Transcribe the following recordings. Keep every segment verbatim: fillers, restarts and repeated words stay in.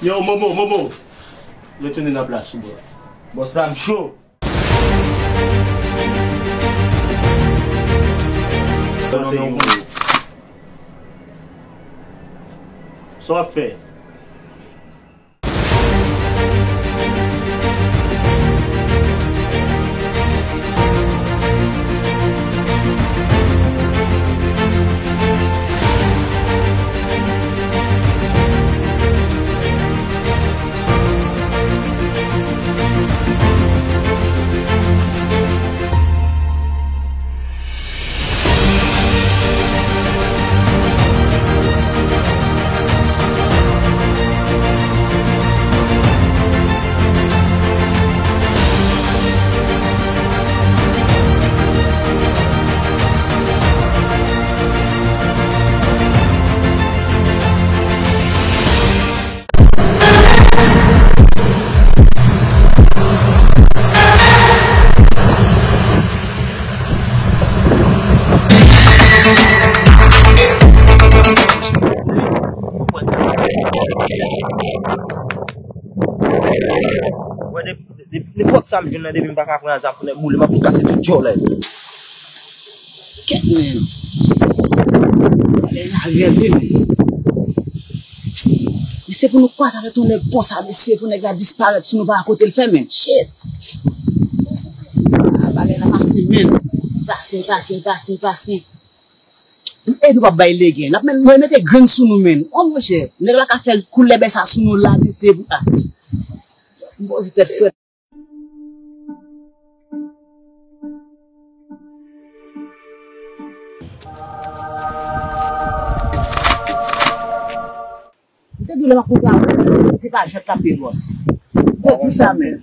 Yo, Momo, Momo. Retounen nan plas ou, bro. Bòs la, m cho. Sa w ap fè? Wè, de- de- nenpòt sa m jwenn nan, depi m pa ka pran zam pou nèg boule, m ap fout kase tout djòlè. Kèt, men. Lè lari a vre, men. Men se pou nou kwaze avèk yon nèg konsa, mesye, pou nèg la disparèt sou nou pa kote l fè, men. Shit! Ah, bagay la pase, men. Pase, pase, pase, pase. E nou p ap bay legen. N ap men- nou mete grenn sou nou, men. Oh, monchè. Nèg la ka fè koulèbè sa sou nou la, mesye, pou, ah. M poze tèt frèt. M te di w lè m ap kontre avè w, se pa jwèt k ap ye, bòs. M te di w sa, men.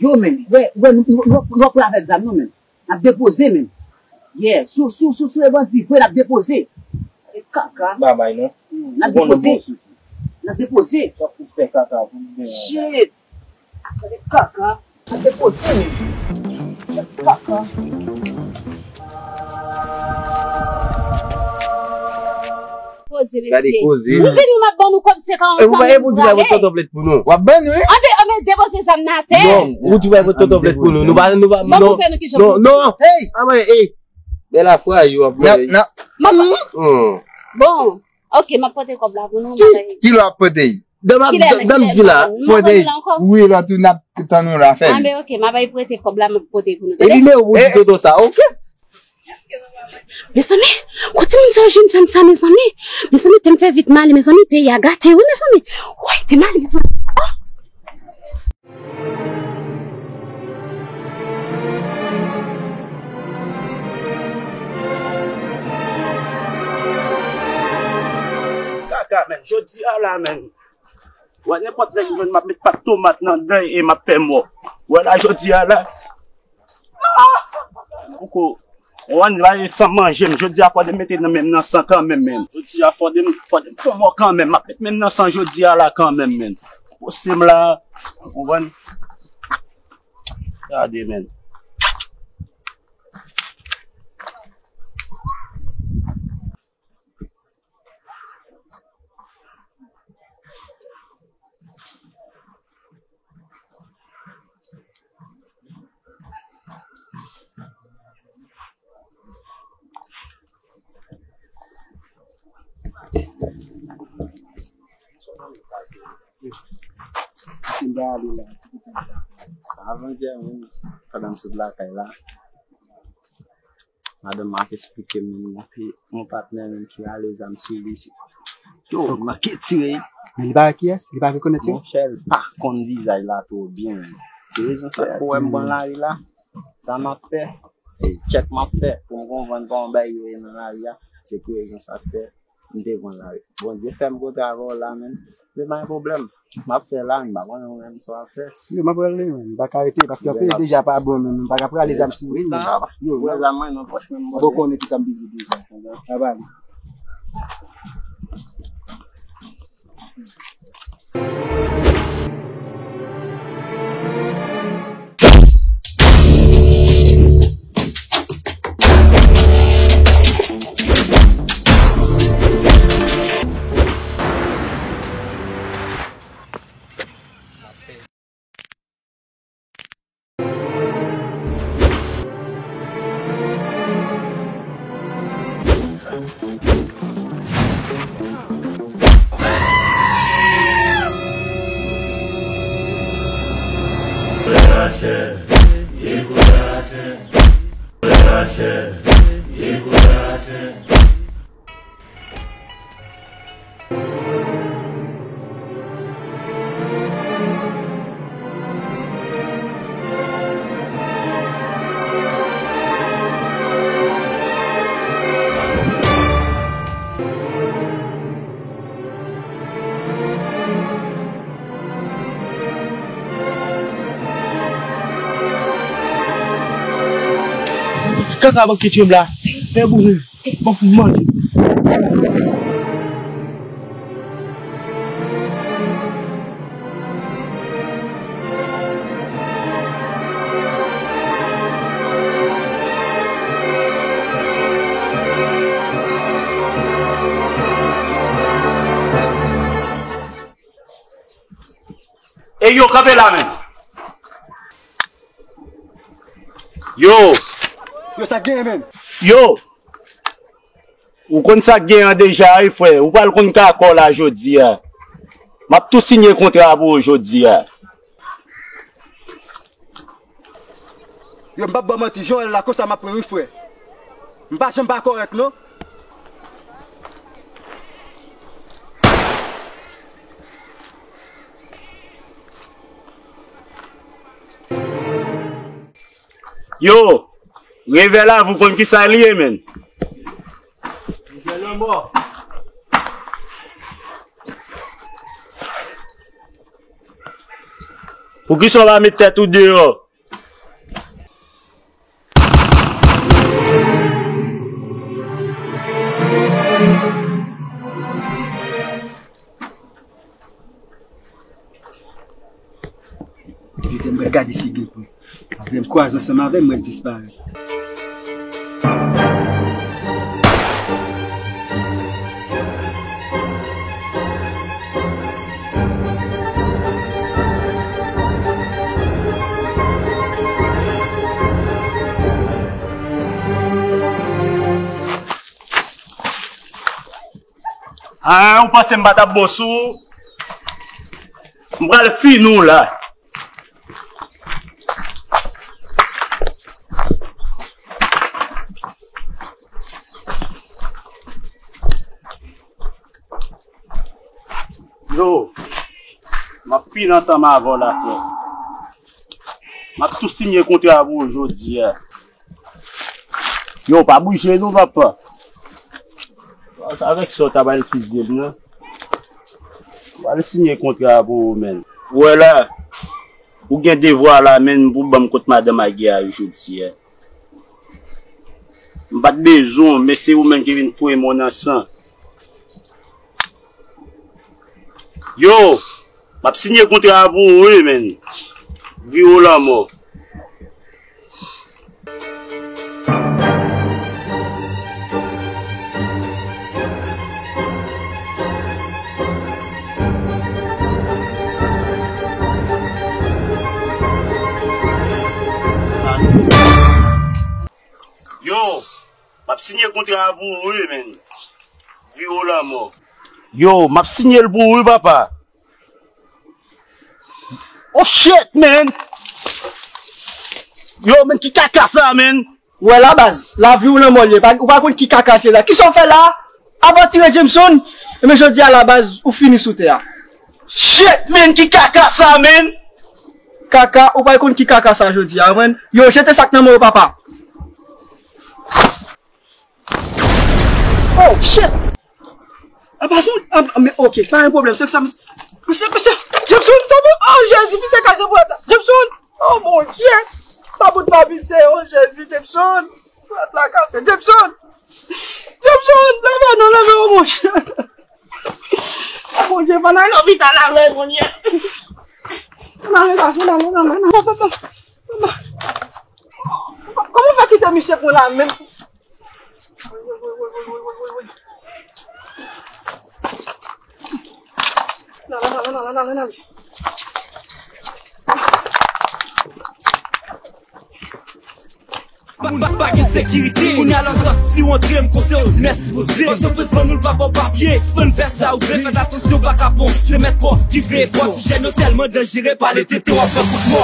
Yo, men, wè, wè, nou, nou, nou, nou ap pran avèk zam, non, men. N ap depoze, men. Yeah, sou, sou, sou, sou e bandi vre, n ap depoze. E kaka. Babay, non. N ap depoze. N ap depoze. Sa fout fè kaka pou nou. Shit. Gade kaka. Gade koze, men. Gade kaka. Koze, mesye. Gade koze. M di nou m ap ban nou kòb se ka ansanm. E pou, e pou di w al pran tonton plèt pou nou. W ap ban nou, wi. Anben, anben, depoze zam nan atè. Non, ou di w al pran tonton plèt pou nou. Nou pa, nou pa, non. Ban nou koupe nou ki jan pou di. Non, non. Hey! Anben, hey! Bèl afwa yo ap nan, nan. Bon, bon. Ok, m ap pote kòb la pou nou. Ki, ki lè w ap pote? Dan m ap, kilè, dan, dan m kilè di la, m ap pote. Wi, lòt ou n ap tann ou la, fè. Anben, ok, m ap al prete kòb la, m ap pote pou nou, tande? Epi men ou di tonton sa, ok? Mezanmi, kote moun sa yo jwenn zam sa, mezanmi? Mezanmi, te m fè vit m ale, mezanmi, peyi a gate, wi, mezanmi. Woy, te m ale, mezanmi. Oh! Kaka, men, jodi a la, men. Wè, nenpòt lè m jwenn, m ap met pat tomat nan dan e m ap fè mò. Wè la, jodi a la. Ah! Poko. Ou konprann, la, e san manje m. Jodi a, fò de mete nan men m nan san kanmenm, men. Jodi a, fò de m, fò de m fè mò kanmenm. M ap met men m nan san jodi a la kanmenm, men. Pose m la. Ou konprann? Gade, men. Avantyè menm, pandan m sot lakay la, madanm mwen ap eksplike m, epi yon patnè menm ki rale zam sou li. Yo, li manke tire. Men li pa wè kiyès? Li pa rekonèt yo? Monchè, li pa konn vizaj la twò byen. Se rezon sa k fè w wè m pran lari la. Sa m ap fè, se tchèk m ap fè pou m konprann kòman bagay yo ye nan lari a. Se pou rezon sa k fè m te pran lari. Bondye fè m kontre avè w la, menm. Men pa gen pwoblèm. M ap fè la, m pa konnen ou menm sa w ap fè. Yo, m ap rele, men. M pa ka rete, paske anpil deja pa bon, men m pa ka prale zam sou li, men. Yo, pran zam mwen nan pòch mwen, m poko konnen ki sa m bezwen deja. Sa va ale. Kaka bann ketchèm la. Fè boure. Bon, fout manje. Ey yo, kanpe la menm. Yo. Yo, sa k genyen menm? Yo. Ou konn sa k genyen deja wi frè. Ou pral konn kaka w la jodi a. M ap tou siyen kontra pou ou jodi a. Yo, m p ap ba w manti, jan w wè l la konsa m ap pran wi frè. M pa janm pa kòrèk non. Yo, revè la, ou konn kisa li ye, menn? Revè lanmò. Poukisa w pa met tèt ou deyò? Kite m gade si gen pwen. Apre m kwaze ansanm avè m, mwen disparèt. Ah, ou panse m pa t ap bon sou ou? M pral fini w la. Yo, m ap fini ansanm avè w la, frè. M ap tou siyen kontra pou ou jodi a. Yo, pa bouje non, papa. Sa avèk sa w ta pral fizye m nan. M pral siyen kontra pou ou, menn. Ou wè la, ou gen devwa la, menn, pou ban m kot madanm Agi a jodi a. M pa t bezwen w, men se ou menm ki vin foure m nan san. Yo, m ap siyen kontra a pou ou, wi, menn. Vi ou lanmò. Yo, m ap siyen kontra a pou ou, wi, menn. Vi ou lanmò. Yo, m ap siyen l pou ou, wi, papa. Oh shit, man! Yo, man, ki kaka sa, man? Ou wè la, baz, lavi ou lanmò l ye. Pa, ou pa konn ki kaka l ye la. Kisa w fè la? Avantire Jameson? Ebyen, jodi a la, baz, ou fini sou tè a. Shit, man, ki kaka sa, man? Kaka, ou pa konn ki kaka sa jodi a, man. Yo, jete sa k nan men w, papa. Oh, shit! Apa son, apa, men, ok, pa gen pwoblèm, se sa, misye, misye, Jameson, sa bon, oh, Jezi, misye kase pwòt la, Jameson, oh, mon Dieu, sa bout pa misye, oh, Jezi, Jameson, pwòt la kase, Jameson, Jameson, leve non, leve, oh, mon Dieu, oh, mon Dieu, fò n al lopital avè l, mon Dieu, fò n al lopital, fò n al, fò n al, fò n al, fò n al, kòman w fè kite misye konn la menm? Pa, pa, pa gen sekirite. Kounye a lòt si w antre m konseye w di mèsi poze. Antreprenn vann ou l pa ba w papye. Sispann fè sa ou vle, fèt atansyon pa kapon. Se mèt kò ki veye kò. Ti jèn yo tèlman danjere, pale tete w ap pran kout mò.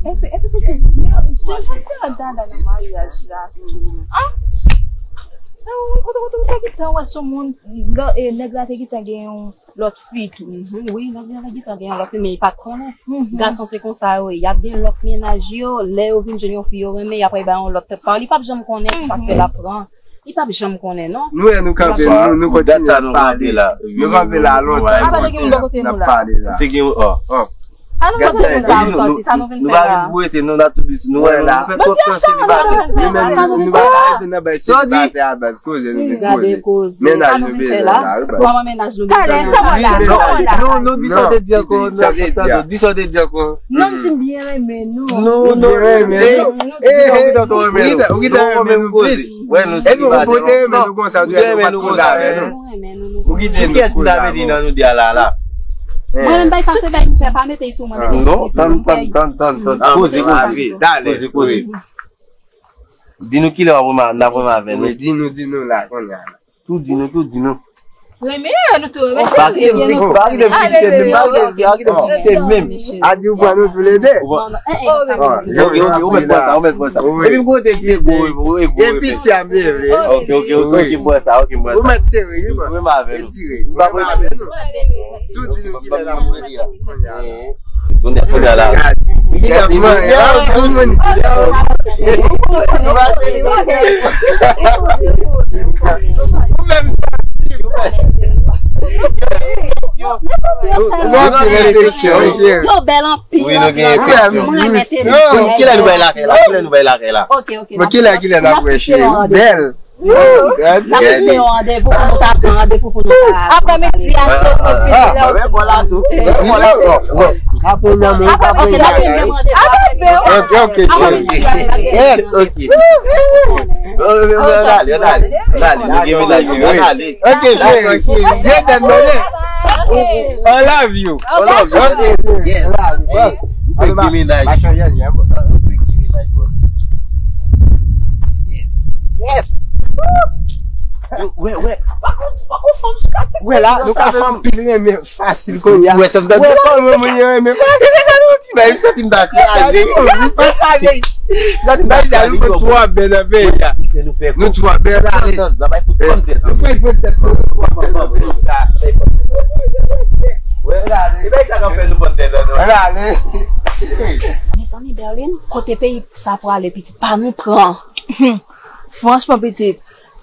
Epi, epi, epi, men, jan, jan te wè Dada nan maryaj la tou. Ah! Ou, ou, ou, ou te gentan wè sou moun, nèg la te gentan gen yon lòt fi tou. Mhm, wi, nèg la gentan gen yon lòt fi, men li pa t konnen. Mhm. Gason se konsa yo ye. Y ap gen lòt mennaj yo, lè yo vin jwenn yon fi yo renmen, y ap bay yon lòt tèt pa. Li p ap janm konnen se sa k fè l ap pran. Li p ap janm konnen, non. Nou wè nou kanpe, nou, nou kontinye ap pale. Nou kanpe la lontan, nou kontinye ap pale la. Te gen, oh. An nou kontinye sa nou sòti, sa nou vin fè la. Nou pa vin pou rete, non, n ap tou di, nou wè la. Nou fè twòp tan selibatè. Nou menm, nou pa ka rete nan bay selibatè a baz. Koze nou vin koze. Mennaj nou bezwen la, wi, baz. Kòman mennaj nou bezwen? Talè, sa w la, sa w la. Non, non, di sa w te di ankò, non, tande, di sa w te di ankò. Non, m di m byen renmen nou. Non, non, byen renmen nou. Ou gentan renmen nou. Ou gentan renmen nou plis. Epi ou pote renmen nou konsa, ou di nou pa t konn avè nou. Ou kite nou. Kiyès ki ta mete nan nou de a la, la? Mwen menm bay sa se vèy m fè, pa mete sou mwen, mete sou mwen. Non, tann, tann, tann, tann, tann. Poze, poze. Poze, poze. Di nou kilè w ap renmen, n ap renmen avè nou. Di nou, di nou la, kounye a la. Tou di nou, tou di nou. Renmen, nou tou renmen, cheri. Pa kite m fikse menm, pa kite m fikse menm. A di ou pran nou tou le de. Ok, ok, ou mèt pran sa, ou mèt pran sa. Epi m kote ki ego, ego, ego. Epi ti a m vle. Ok, ok, ok, ok, m pran sa, ok, m pran sa. Ou mèt sere, wi, bòs. Ou renmen avè nou. Etire. Ou pa renmen avè nou. Tou di nou kilè n ap renmen. Kounye a la. Li t ap manyen. Ou menm sa. Ou gen anpil enfeksyon, wi, cheri. Yo bèl anpil. Wi, nou gen enfeksyon. Kilè nou bay lakay la? Kilè nou bay lakay la? Ok, ok. Bon, kilè, kilè n ap wè, cheri? Ou bèl. N ap kite yon randevou pou nou ta pran randevou pou nou ta. Aprè midi a, cheri. Ah, mwen bò la tou. Mwen bò la tou. Aprè midi a, mwen ta pran randevou. Ok, ok, cheri. Ok. Ann ale, ann ale. Ann ale. Nou gen mennaj nou, ann ale. Ok, cheri. Dieu t'aime, I love you. I love you. Yes. Ou fèk gen mennaj. Ou fèk gen mennaj, bòs. Yes. Yes. Yo, wè, wè. Pa konn, pa konn fanm sou katye. Wè la, nou ka fè anpil renmen fasil kounye a. Wè, sa m ta di. Wè, kòman moun yo renmen fasil. Ti bay, m santi m ta kraze. M pa kraze. M santi m ta kraze. Nou twò bèl nan peyi a. Nou twò bèl la. Nou pral pran tèt nou. Wè, la, e bay sa k ap fè nou pran tèt nou. Mezanmi, Berlin, kote peyi sa pwale, pitit, pa nou pran. Franchman, pitit,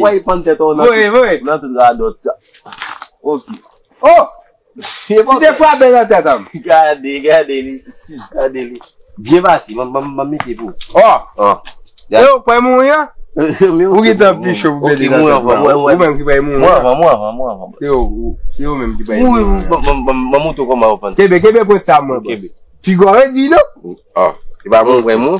Ou wè, pann tèt ou nan Voye, voye. Nan tout radòt. Ok. Oh! Ti te frape nan tèt an. Gade, gade li, gade li. Byen pase, ban m mete pou ou. Oh! Oh. E ou pral mouri an? Ou gentan pi cho pou pèdi nan tèt mwen. Ou menm ki pral mouri an. Mwen avan, mwen avan, mwen avan. Se ou, se ou menm ki pral mouri an. Ban m montre w kòman yo pann. Kenbe, kenbe pwent sa mwen, bòs. Kenbe. Piga w redi, non? Ah, e pa bon, vrèman.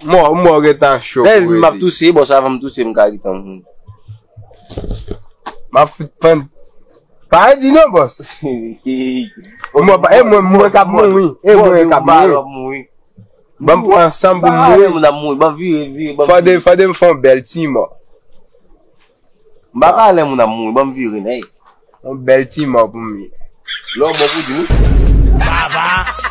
Mò, mò gentan cho. Lè m ap touse, bòs, avan m touse, m ka gentan mouri. M ap fout pann. Pa redi non, bòs. Mwen, e mwen, mwen k ap mouri. E mwen k ap mouri. Ban m pran ansanm pou m mouri. Moun ap mouri, ban m vire, vire, ban m vire. Fòde, fòde m fè yon bèl ti mò. M pa ka lè moun ap mouri, ban m vire, nèg. Yon bèl ti mò pou m ye. Lè w bon pou di wi. Baba.